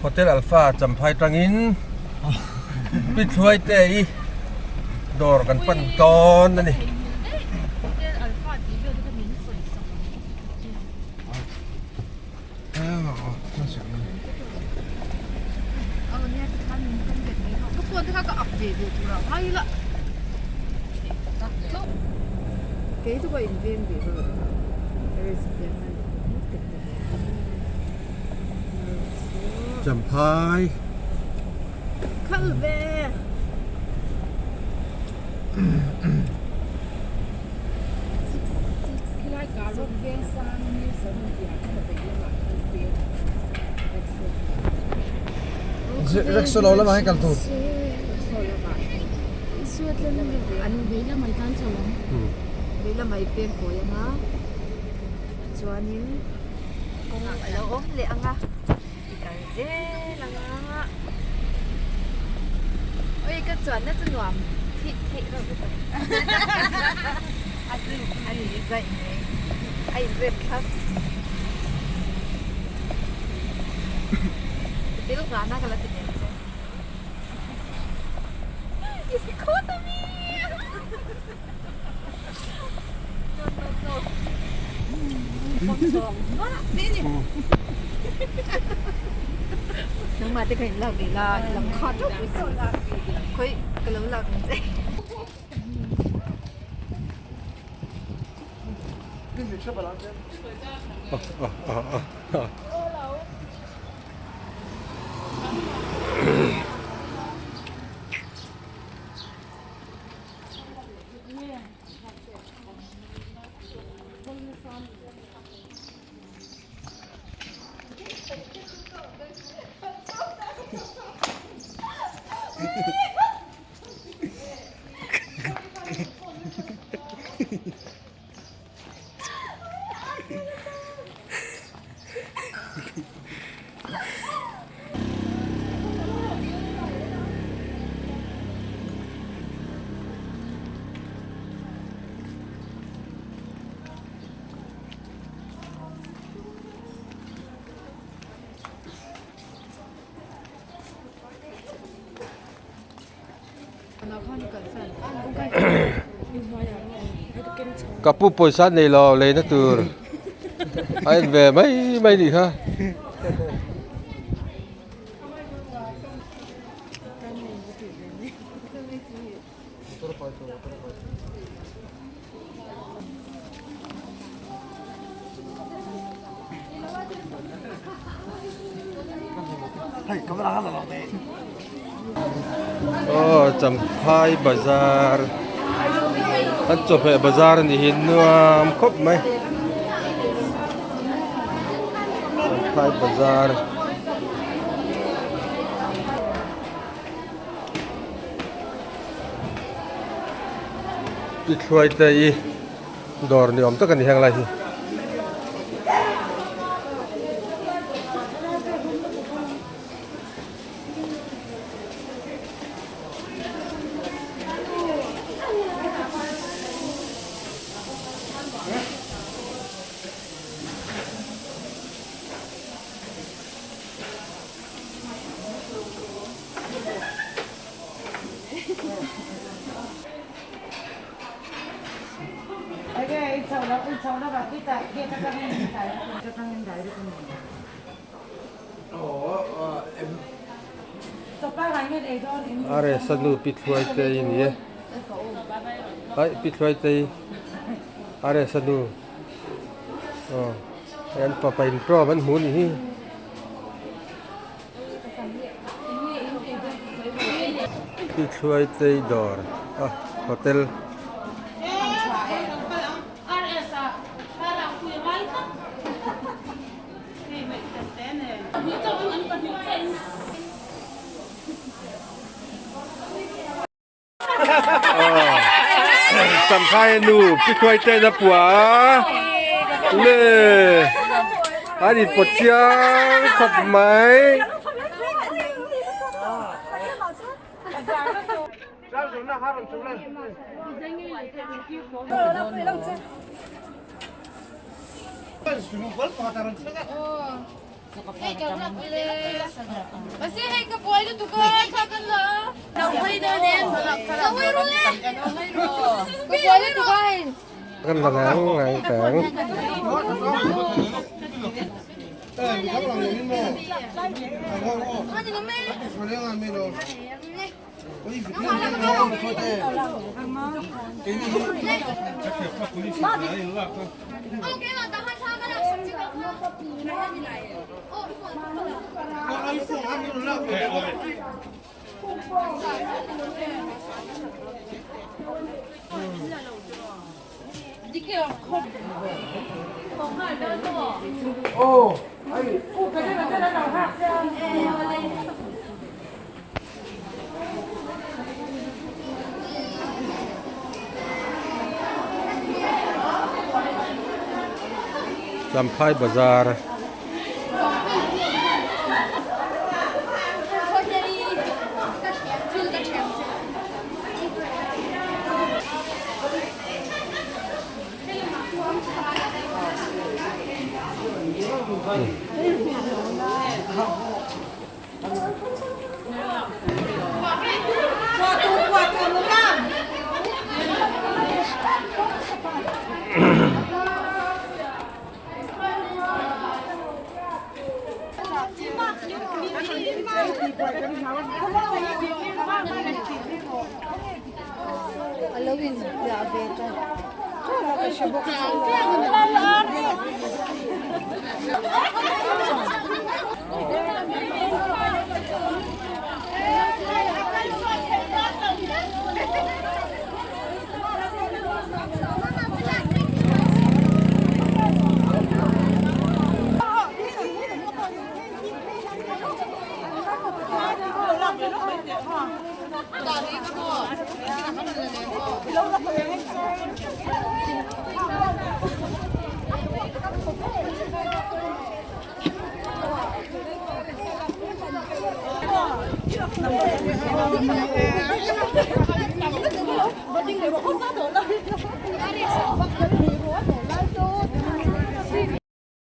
Hotel Alpha Champhai tangin Pi Thluaite i dawr kan pan dawn a ni. Champhai. Khal ve. Rickshaw lo lamah hian kal tur. Chuanin kawng a lo awm leh ang a i kal zel ang a oi ka chuanna chu nuam thih theih reuh lutuk a ni zaih mai a inrep thlap thil nghahna ka la ti ve ang che i khawt ami. Nangmah te kha in lak ve la i lam kha teuh pawh si khawi ka lo lak ang che. Ka pu pawisa nei lo leina tur a en ve mai mai nih kha. Aw Champhai bazar an chawhmeh bazar a nih hi nuam khawp mai Champhai bazar. Tithluai te i dawr ni awm tak a ni heng lai hi. Are sanu pi thluai te i ni e ai pi thluai te i are sanu aw hei an fapa in tawm an hmu a nih hi. Pi Thluai Tei dawr a hotel. Champhai nu Pi Thluai Tei na pua le an inpawt chiang khawp mai. Kan la ngang ngang teng. Champhai bazar.